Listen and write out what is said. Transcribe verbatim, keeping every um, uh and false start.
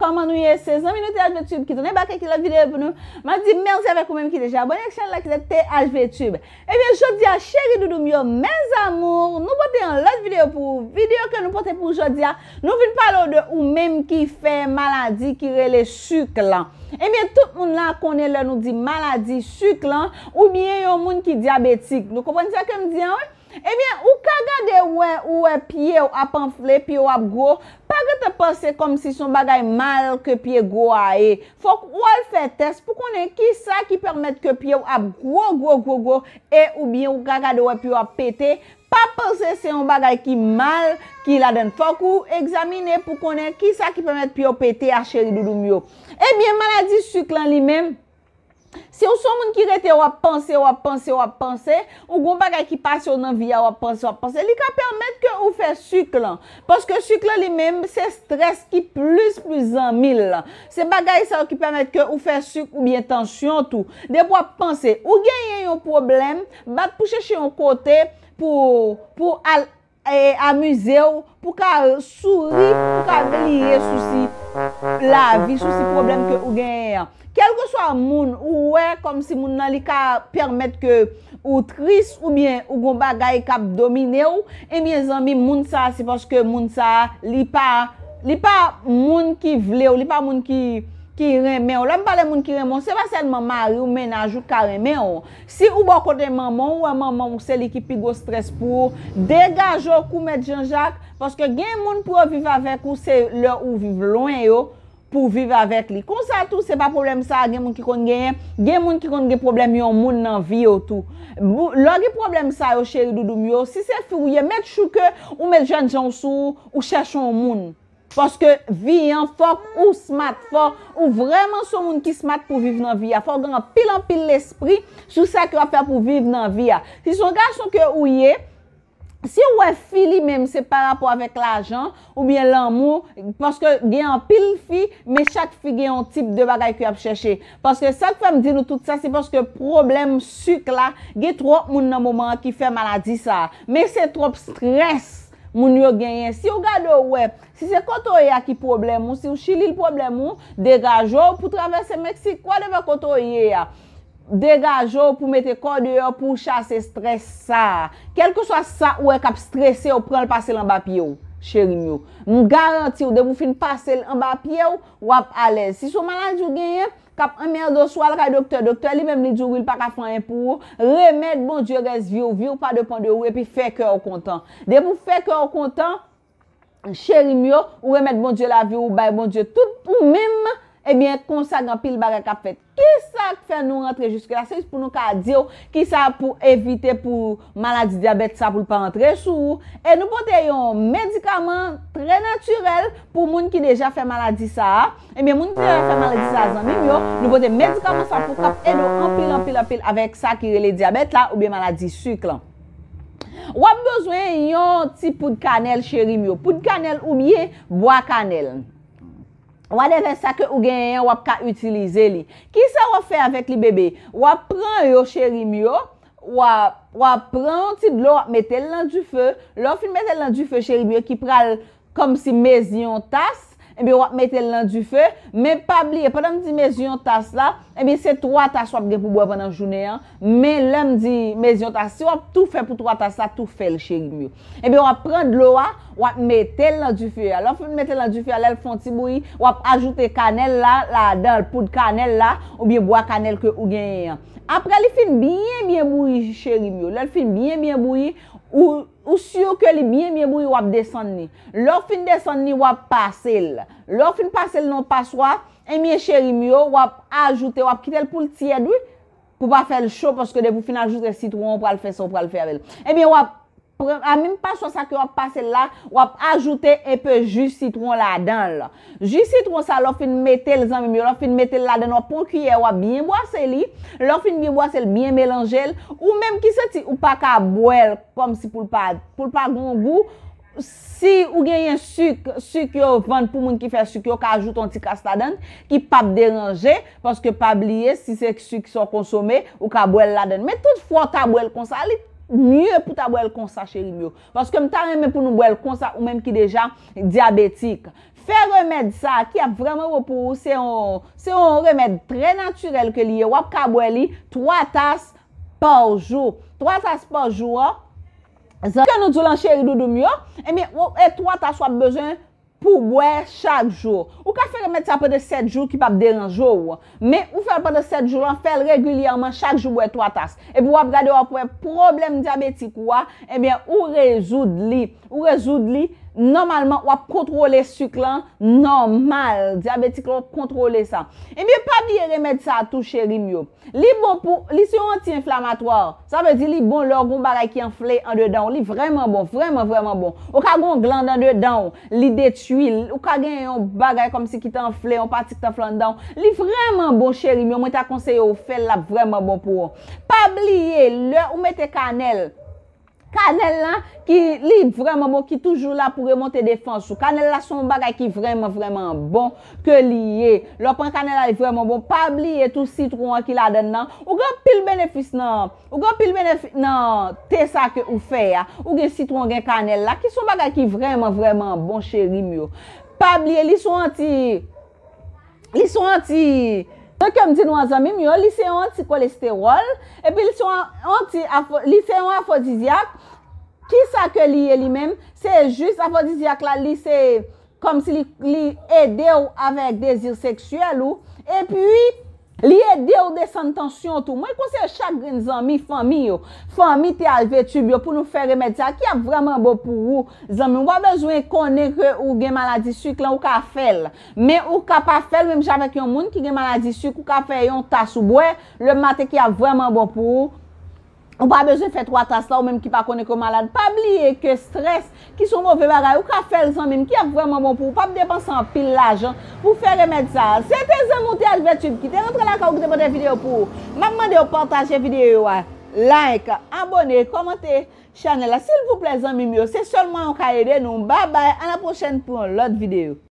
Kòman nou ye? Se zanmi nou T H V Tube ki tounen bak ak yon lòt videyo pou nou. M ap di mèsi avèk ou menm ki deja abòne ak chanèl la ki se T H V Tube. Ebyen, jodi a, cheri doudou m yo, mes amours, nou pote yon lòt videyo pou ou. Videyo ke nou pote pou ou jodi a, nou vin pale w de ou menm ki fè maladi ki rele sik lan. Ebyen, tout moun la konnen lè nou di maladi sik lan, oubyen yon moun ki dyabetik. Nou konprann sa ke m di an, wi? Ebyen, ou ka gade, ou wè, ou wè pye w ap anfle, pye w ap gwo, pa gentan panse kòmsi se yon bagay mal ke pye gwo a ye. Fòk ou al fè tès pou konnen kisa ki pèmèt ke pye w ap gwo, gwo, gwo, gwo, e oubyen ou ka gade, ou wè pye w ap pete, pa panse se yon bagay ki mal ki ladan. Fòk ou egzamine pou konnen kisa ki pèmèt pye w pete a, cheri doudou m yo. Ebyen, maladi sik lan li menm, si w se yon moun ki rete w ap panse, w ap panse, w ap panse, ou gon bagay ki pase w nan vi a, w ap panse, w ap panse, li ka pèmèt ke ou fè sik lan. Paske sik lan li menm, se strès ki plis, plis zanmi l lan. Se bagay sa yo ki pèmèt ke ou fè sik oubyen tansyon tou. Depi w ap panse, ou genyen yon pwoblèm, bat pou chèche yon kote pou, pou al e, amize w, pou ka souri, pou ka bliye sousi lavi, sousi pwoblèm ke ou genyen an. Kèlkeswa moun ou wè kòmsi moun nan li ka pèmèt ke ou tris oubyen ou gon bagay k ap domine w, ebyen zanmi, moun sa a se paske moun sa a li pa, li pa moun ki vle w, li pa moun ki, ki renmen w. Lè m pale moun ki renmen w, se pa sèlman mari w, mennaj ou k ka renmen w. Si ou bò kote manman w, ou wè manman w se li ki pi gwo strès pou ou, degaje w kou mèt Janjak, paske gen moun pou yo viv avèk ou, se lè ou viv lwen yo pou w viv avèk li. Konsa tou, se pa pwoblèm sa a gen moun ki konn genyen, gen moun ki konn gen pwoblèm yon moun nan vi yo tou. Bou-, lè w gen pwoblèm sa yo, cheri doudou m yo, si se fi w ye, met chouke, ou met jènjan w sou ou, ou chèche yon moun. Paske vi an, fòk ou smart, fòk ou vrèman se yon moun ki smart pou viv nan vi a. Fòk gen anpil, anpil lespri sou sa ke w ap fè pou viv nan vi a. Si se yon gason ke ou ye, si w wè fi li menm se pa rapò avèk lajan oubyen lanmou, paske gen anpil fi, men chak fi gen yon tip de bagay ke y ap chèche. Paske sa k fè m di nou tout sa, se paske pwoblèm sik la, gen twòp moun nan moman an ki fè maladi sa a. Men se twòp strès moun yo genyen. Si w gade w wè, si se kote w ye a ki pwoblèm ou, si w Chili l pwoblèm ou, degaje w pou travèse Meksik, whatever kote w ye a. Degaje w pou mete kò w deyò pou w chase strès sa a. Kèlkeswa sa ou wè k ap strese w, pran l pase l anba pye w, cheri m yo. M garanti w, depi w fin pase l anba pye w, w ap alèz. Si se yon maladi w genyen, k ap anmède w, si w al kay doktè, doktè li menm li di w wi, li pa ka fè anyen pou ou, remèt Bondye rès vi w, vi w pa depann de ou, epi fè kè w kontan. Depi w fè kè w kontan, cheri m yo, ou remèt Bondye lavi w, ou bay Bondye tout ou menm, ebyen, konsa gen anpil bagay k ap fèt. Kisa k fè nou rantre jiske la? Se jis pou nou ka di w kisa pou evite pou maladi dyabèt sa pou l pa antre sou ou. E nou pote yon medikaman trè natirèl pou moun ki deja fè maladi sa a. Ebyen, moun ki deja fè maladi sa a, zanmi m yo, nou pote medikaman sa pou k ap ede w anpil, anpil, anpil avèk sa ki rele dyabèt la oubyen maladi sik lan. W ap bezwen yon ti poud kanèl, cheri m yo. Poud kanèl oubyen bwa kanèl. Whatever sa ke ou genyen an, w ap ka itilize li. Kisa w ap fè avèk li, bebe? W ap pran yo, cheri m yo. W ap, w ap pran yon ti dlo, w ap mete l nan dife. Lè w fin mete l nan dife, cheri m yo, ki pral kòmsi mezi yon tas, ebyen, w ap mete l nan dife. Men pa bliye, pandan m di mezi yon tas la, ebyen, se twa tas w ap gen pou bwè pandan jounen an. Men lè m di mezi yon tas, si w ap tou fè pou twa tas la, tou fè l, cheri m yo. Ebyen, w ap pran dlo a, w ap mete l nan dife a. Lè w fin mete l nan dife a, lè l fè yon ti bouyi, w ap ajoute kanèl la ladan l, poud kanèl la, oubyen bwa kanèl ke ou genyen an. Apre li fin byen, byen bouyi, cheri m yo. Lè l fin byen, byen bouyi, ou, ou si ke li byen, byen bouyi, w ap desann li. Lè w fin desann li, w ap pase l. Lè w fin pase l nan yon paswa, ebyen, cheri m yo, w ap ajoute, w ap kite l pou l tyèd, wi. Pou pa fè l cho, paske depi w fin ajoute sitwon, w pral fè sa w pral fè avè l. Ebyen, w ap pran, a menm paswa sa ke w ap pase l la, w ap ajoute enpe ji sitwon ladan l. Ji sitwon sa, lè w fin mete l, zanmi m yo, lè w fin mete l ladan l, w ap pran kiyè, w ap byen bwase li. Lè w fin byen bwase l, byen melanje l. Ou menm ki santi ou pa ka bwè l kòmsi pou l pa, pou l pa gen yon gou, si ou genyen sik, sik yo vann pou moun ki fè sik, yo ka ajoute yon ti kras ladan l, ki p ap deranje, paske pa bliye, si se sik sa w konsome, ou ka bwè l ladan l. Men tout fwa w ta bwè l konsa, li mye pou ta bwè l konsa, cheri m yo. Paske m ta renmen pou nou bwè l konsa, ou menm ki deja dyabetik. Fè remèd sa a ki ap vrèman bon pou ou, se yon, se yon remèd trè natirèl ke li ye. W ap ka bwè li twa tas pa jou. Twa tas pa jou an, jan ke nou di w lan cheri doudou m yo, ebyen, ou- e twa tas w ap bezwen pou bwè chak jou. Ou ka fè remèd sa pandan sèt jou ki p ap deranje w. Men ou fè l pandan sèt jou lan, fè l regilyèman, chak jou bwè twa tas. Epi w ap gade, w ap wè pwoblèm dyabetik ou a, ebyen, ou rezoud li. Ou rezoud li, nòmalman, w ap kontwole sik lan nòmal. Dyabetik lan, w ap kontwole sa. Ebyen, pa bliye remèd sa a tou, cheri m yo. Li bon pou, li se yon anti-enflamatwa. Sa vle di li bon lè w gen yon bagay ki anfle andedan w. Li vrèman bon, vrèman, vrèman bon. Ou ka gen yon glann andedan w, li detwi l. Ou ka gen yon bagay kòmsi ki te anfle, yon pati ki te anfle anndan w. Li vrèman bon, cheri m yo. Mwen ta konseye w fè l, l ap vrèman bon pou ou. Pa bliye, lè ou mete kanèl, kanèl la, ki, li vrèman bon, ki toujou la pou remonte defans ou. Kanèl la se yon bagay ki vrèman, vrèman bon ke li ye. Lè w pran kanèl la, li vrèman bon. Pa bliye tou sitwon an ki ladann nan. Ou gen anpil benefis nan, ou gen anpil benefis nan te sa ke ou fè a. Ou gen sitwon, gen kanèl la, ki se yon bagay ki vrèman, vrèman bon, cheri m yo. Pa bliye, li se yon anti, li se yon anti, jan ke m di nou an, zanmi m yo, li se yon anti kolestewòl, epi li se yon anti, li se yon afwodizyak. Kisa ke li ye li menm? Se jis afwodizyak la, li se kòmsi li, li ede w avèk dezi seksyèl ou, epi li ede w desann tansyon tou. Mwen konseye chak grenn zanmi, fanmi yo, fanmi T H V Tube yo, pou nou fè remèd sa a ki ap vrèman bon pou ou, zanmi. Ou pa bezwen konnen ke ou gen maladi sik lan, ou ka fè l. Men ou ka pa fè l menm jan avèk yon moun ki gen maladi sik, ou ka fè yon tas ou bwè lematen ki ap vrèman bon pou ou. Ou pa bezwen fè twa tas la, ou menm ki pa konnen ke w malad. Pa bliye ke strès, ki se yon move bagay, ou ka fè l, zanmi m, ki ap vrèman bon pou ou. P ap depanse anpil lajan pou fè remèd sa a. Se te zanmi w T H V Tube ki te rantre lakay ou, ki te pote videyo pou ou. M ap mande w pataje videyo a, like, abone, kòmante chanèl la, silvouplè, zanmi m yo. Se sèl mwayen w ka ede nou. Babay, a la pwochèn pou yon lòt videyo.